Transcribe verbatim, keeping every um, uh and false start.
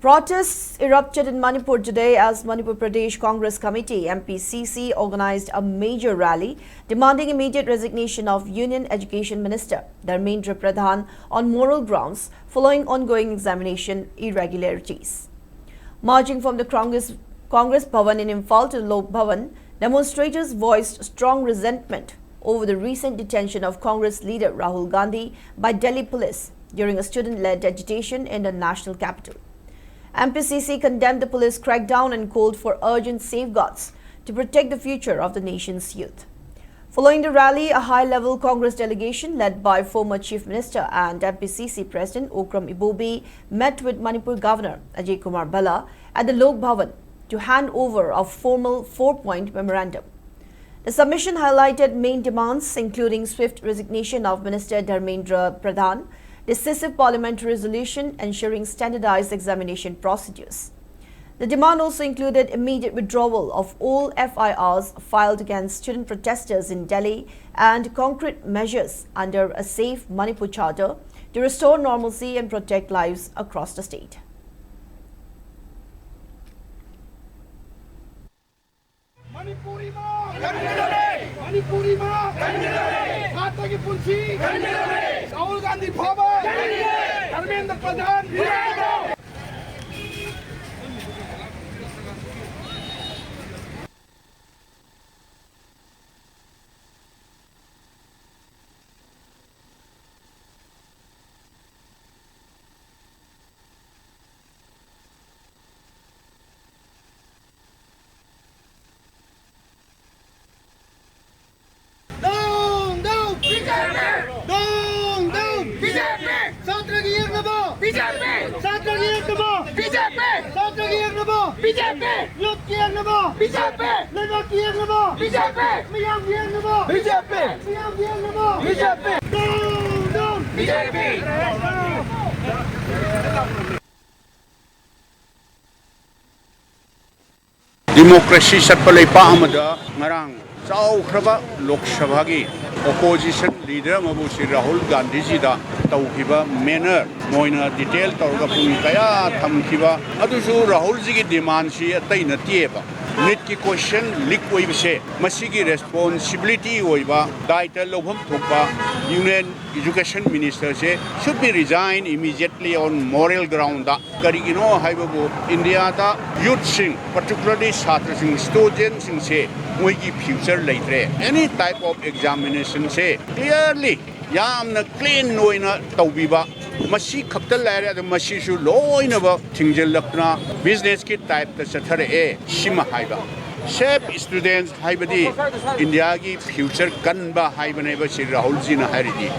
Protests erupted in Manipur today as Manipur Pradesh Congress Committee, M P C C, organized a major rally demanding immediate resignation of Union Education Minister Dharmendra Pradhan on moral grounds following ongoing examination irregularities. Marching from the Congress, Congress Bhavan in Imphal to Lok Bhavan, demonstrators voiced strong resentment over the recent detention of Congress leader Rahul Gandhi by Delhi police during a student-led agitation in the national capital. M P C C condemned the police crackdown and called for urgent safeguards to protect the future of the nation's youth. Following the rally, a high-level Congress delegation led by former Chief Minister and M P C C President Okram Ibobi met with Manipur Governor Ajay Kumar Bhalla at the Lok Bhavan to hand over a formal four-point memorandum. The submission highlighted main demands, including swift resignation of Minister Dharmendra Pradhan, decisive parliamentary resolution ensuring standardized examination procedures. The demand also included immediate withdrawal of all F I Rs filed against student protesters in Delhi and concrete measures under a Safe Manipur Charter to restore normalcy and protect lives across the state. Manipuri ꯃꯥ ꯀꯟꯒꯗꯕꯅꯤ! ꯃꯅꯤꯄꯨꯔꯤ ꯃꯥ ꯀꯟꯒꯗꯕꯅꯤ! ꯁꯥꯇ꯭ꯔꯒꯤ ꯄꯨꯟꯁꯤ ꯀꯟꯒꯗꯕꯅꯤ! ꯔꯥꯍꯨꯜ ꯒꯥꯟꯙꯤ ꯐꯥꯕ ꯀꯟꯒꯗꯕꯅꯤ! ꯙꯔꯃꯦꯟꯗ꯭ꯔ ꯄ꯭ꯔꯙꯥꯟ ꯐꯥꯕ! Down, down! B J ꯄꯤ! Down, down! B J ꯄꯤ! ꯁꯥꯇ꯭ꯔꯒꯤ ꯌꯦꯛꯅꯕ! B J ꯄꯤ! ꯁꯥꯇ꯭ꯔꯒꯤ ꯌꯦꯛꯅꯕ! B J ꯄꯤ! ꯁꯥꯇ꯭ꯔꯒꯤ ꯌꯦꯛꯅꯕ! B J ꯄꯤ! ꯌꯨꯠꯀꯤ ꯌꯦꯛꯅꯕ! B J ꯄꯤ! ꯂꯩꯕꯥꯛꯀꯤ ꯌꯦꯛꯅꯕ! B J ꯄꯤ! ꯃꯤꯌꯥꯝꯒꯤ ꯌꯦꯛꯅꯕ! B J ꯄꯤ! ꯃꯤꯌꯥꯝꯒꯤ ꯌꯦꯛꯅꯕ! B J ꯄꯤ! Down, down! B J ꯄꯤ! Democracy ꯆꯠꯄ ꯂꯩꯕꯥꯛ ꯑꯃꯗ ꯉꯔꯥꯡ ꯆꯥꯎꯈ꯭ꯔꯕ ꯂꯣꯛ ꯁꯚꯥꯒꯤ ꯑꯣꯄꯣꯖꯤꯁꯟ ꯂꯤꯗꯔ ꯑꯃꯕꯨ ꯁ꯭ꯔꯤ ꯔꯥꯍꯨꯜ ꯒꯥꯟꯙꯤꯖꯤꯗ ꯇꯧꯈꯤꯕ ꯃꯦꯅꯔ, ꯃꯣꯏꯅ ꯗꯤꯇꯦꯜ ꯇꯧꯔꯒ ꯄꯨꯡ ꯀꯌꯥ ꯊꯝꯈꯤꯕ, ꯑꯗꯨꯁꯨ ꯔꯥꯍꯨꯜꯖꯤꯒꯤ ꯗꯤꯃꯥꯟꯁꯤ ꯑꯇꯩ ꯅꯠꯇꯦꯕ꯫ ꯅꯤꯠꯀꯤ ꯀꯣꯏꯁꯟ ꯂꯤꯛ ꯑꯣꯏꯕꯁꯦ, ꯃꯁꯤꯒꯤ ꯔꯦꯁꯄꯣꯟꯁꯤꯕꯤꯂꯤꯇꯤ ꯑꯣꯏꯕ, ꯗꯥꯏꯇ ꯂꯧꯐꯝ ꯊꯣꯛꯄ ꯌꯨꯅꯤꯌꯟ ꯏꯖꯨꯀꯦꯁꯟ ꯃꯤꯅꯤꯁꯇꯔꯁꯦ should be resign immediately on moral groundꯗ꯫ ꯀꯔꯤꯒꯤꯅꯣ ꯍꯥꯏꯕꯕꯨ, ꯏꯟꯗꯤꯌꯥꯗ ꯌꯨꯠꯁꯤꯡ, particularly ꯁꯥꯇ꯭ꯔꯁꯤꯡ, ꯁ꯭ꯇꯨꯗꯦꯟꯁꯤꯡꯁꯦ, ꯃꯣꯏꯒꯤ ꯐ꯭ꯌꯨꯆꯔ ꯂꯩꯇ꯭ꯔꯦ꯫ Any type of examinationꯁꯦ clearly, ꯌꯥꯝꯅ ꯀ꯭ꯂꯤꯟ ꯑꯣꯏꯅ ꯇꯧꯕꯤꯕ, ꯃꯁꯤ ꯈꯛꯇ ꯂꯩꯔꯦ꯫ ꯑꯗꯨ ꯃꯁꯤꯁꯨ ꯂꯣꯏꯅꯃꯛ ꯊꯤꯡꯖꯤꯜꯂꯛꯇꯅ ꯕꯤꯖꯤꯅꯦꯁꯀꯤ ꯇꯥꯏꯞꯇ ꯆꯠꯊꯔꯛꯑꯦ꯫ ꯁꯤꯃ ꯍꯥꯏꯕ, save students ꯍꯥꯏꯕꯗꯤ ꯏꯟꯗꯤꯌꯥꯒꯤ ꯐ꯭ꯌꯨꯆꯔ ꯀꯟꯕ ꯍꯥꯏꯕꯅꯦꯕ ꯁ꯭ꯔꯤ ꯔꯥꯍꯨꯜꯖꯤꯅ ꯍꯥꯏꯔꯤꯗꯤ꯫